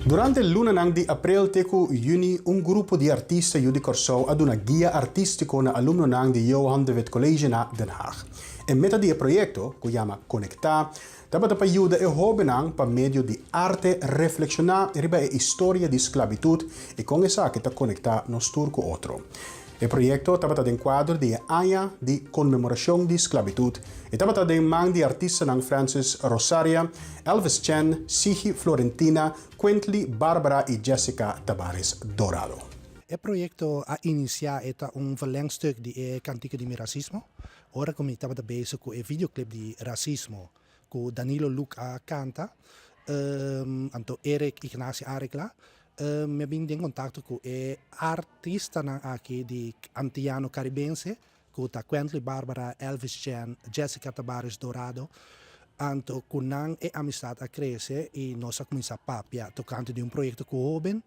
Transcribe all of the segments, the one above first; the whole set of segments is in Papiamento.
Durante lunanan di aprel te ku yüni un grupo di artista yu di Kòrsou a duna guia artístiko na alumnonan di Johan de Witt College na Den Haag. E meta di e proyekto, ku yama Konektá, tabata pa yuda e hóbennan pa medio di arte reflekshoná riba e istoria di sklabitut i kon esaki ta konektá nos tur ku otro. E proyekto tabata den kuadro di e Aña di Konmemorashon di Sklabitut i tabata den man di artistanan Francis Rosaria, Elvis Chen, Sigi Florentina, Quintly Barbara i Jessica Tabares Dorado. E proyekto a inisiá e ta un verlengstuk di e Kantika di mi Rasismo. Ora ku mi tabata bezig ku e videoclip di Rasismo ku Danilo Luke a kanta, anto Eric Ignacia a areglá, mi a bin den kontakto ku e artistanan aki di Antiano Karibense ku ta Quently Barbara, Elvis Chen, Jessica Tabares Dorado, anto ku nan e amistat a krese i nos a kuminsá papia tokante di un proyekto ku hóben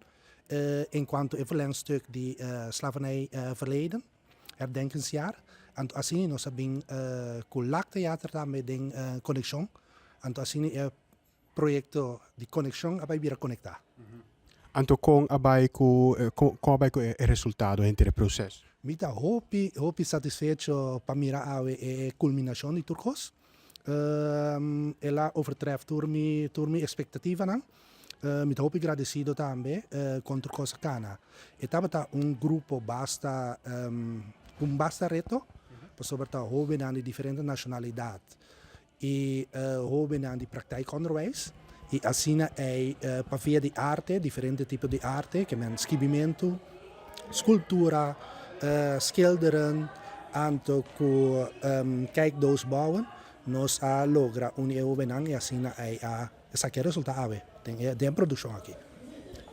enkuanto e verlengstuk di slavernij verleden. Herdenkingsjaar. Anto asina nos a bin ku Lak Theater tambe den konekshon. Anto asina e proyekto di konekshon a bai bira konektá. Anto kon a bai ku kon a bai ku e resultado henter e proseso? Mi ta hopi hopi satisfecho pa mira awe e kulminashon di tur kos. El a overtref tur mi tur mi expectativanan. Mi ta hopi gradecido tambe con tur cos a cana. E tabata un grupo basta un basta reto pasobra ta hobennan di diferente nacionalidad y hobennan di praktijkonderwijs y asina ey pa via di arte, diferente tipo di arte, ke men skibimentu, sculptura, schilderen, anto cu kijkdoos bouwen, nos a logra uni e hobennan y asina ey a esaki a resulta awe den e den e produccion aki.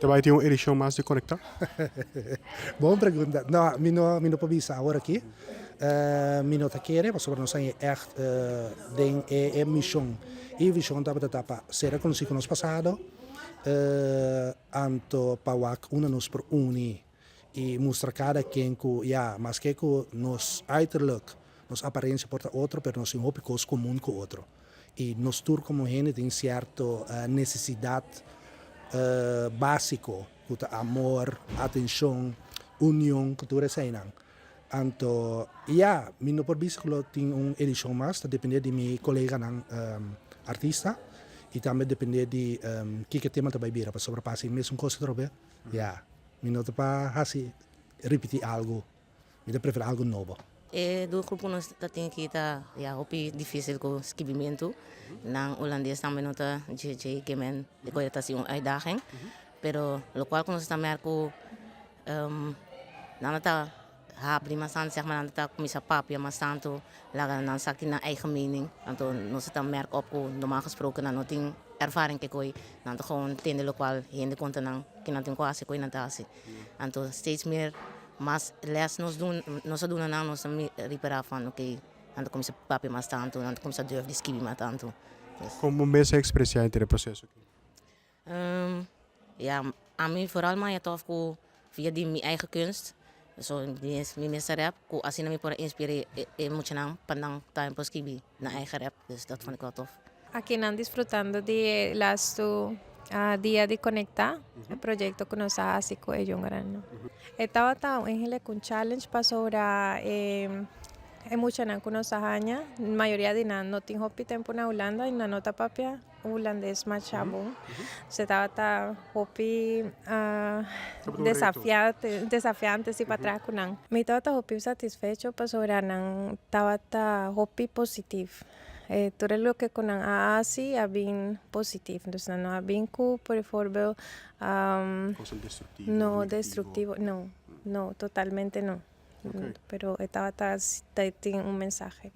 Ta bay tin un edicion mas di Conecta? Bon pregunta. No, mi no mi no por bisa awor aki. Mi no ta kere pasobra nos a haña echt den e e mision y vision tabata ta pa ser reconoci cu nos pasado, Anto pa wak unda nos por uni i mustra kada ken ku ya, maske ku nos uiterlijk, nos aparensia por ta otro, pero nos tin hopi kos komun ku otro. I nos tur komo hende tin sierto nesesidat básiko ku ta amor, atenshon, union, ku tur eseinan. Anto ya, mi no por bisa ku lo tin un edishon mas, ta depende di mi koleganan artista i tambe depende di kiko tema ta bai bira, pasobra pa hasi e mesun kos atrobe, ya, mi no ta pa hasi ripiti algu, mi ta prefera algu nobo. E doelgroep ku nos ta tin aki ta ya hopi difisil ku skibimentu. Nan hulandes tambe no ta dje dje ke men e koe ta hasi un uitdaging. Pero lokual ku nos ta merk ku Nan ta habri mas tantu, sèg ma nan ta kuminsá papia mas tantu, laga nan sa tin nan eigen mening. Anto nos ta merk op ku normal gesproken nan no tin ervaring ke koi, nan ta gewoon tende lokual hende konta nan ke nan tin ku hasi, koi nan ta hasi. Anto steeds meer mas les nos duna, nos a duna nan, nos ta ripará van oké, nan ta kuminsá papia mas tantu, nan ta kuminsá durf di skibi mas tantu. Kon bo mes a ekspresiá henter e proseso aki? Ja, ami vooral maya tof ku via di mi eigen kunst, so mi mes ta rap, ku asina mi por a inspir'é e muchanan pa nan tambe por skibi nan eigen rap, dus dat vond ik wel tof. Aki nan disfrutando di e lastu dia di konektá, e proyekto ku nos a hasi ku e yongerennan. E tabata un eigenlijk un challenge pasobra e e muchanan ku nos a haña, mayoria di nan no tin hopi tempu na Hulanda i nan no ta papia Hulandes masha bon. Se tabata hopi desafiante, desafiante si pa traha ku nan. Mi tabata hopi satisfecho pasobra nan tabata hopi positif. Tur e loke ku nan a hasi a bin positif. Dus nan no a bin ku por evoorbeeld no destruktivo, no, no, totalmente no. Pero e tabata tin un mensahe,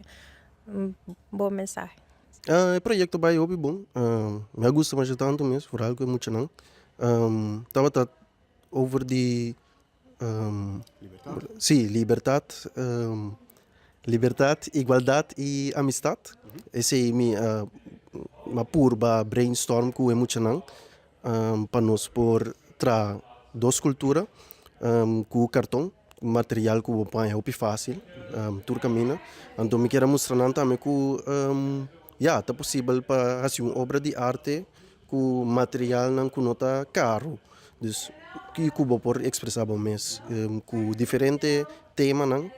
un bon mensahe. E proyecto bai hopi bon. Mi a gusta masha tanto mes, vooral cu e muchanan. Tabata over di si, libertad, libertad, igualdad y amistad. Esey mi a purba brainstorm cu e muchanan pa nos por traha dos cultura cu carton, material cu bo paña hopi facil tur caminda. Anto mi kier a mustra nan tambe cu ya ta posibel pa haci un obra di arte. ku materialnan ku no ta karu. Dus ku bo por ekspresá bo mes ku diferente temanan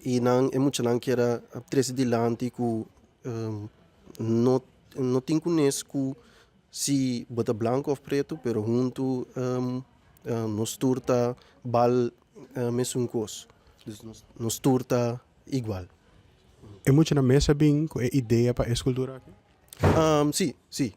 i nan e muchanan kier a trese dilanti ku no no tin kunes ku si bo ta blanku òf pretu pero huntu nos tur ta bal mesun kos. Dus nos tur ta igual. E muchanan mes a bin ku e idea pa e skultura aki? Sí, sí.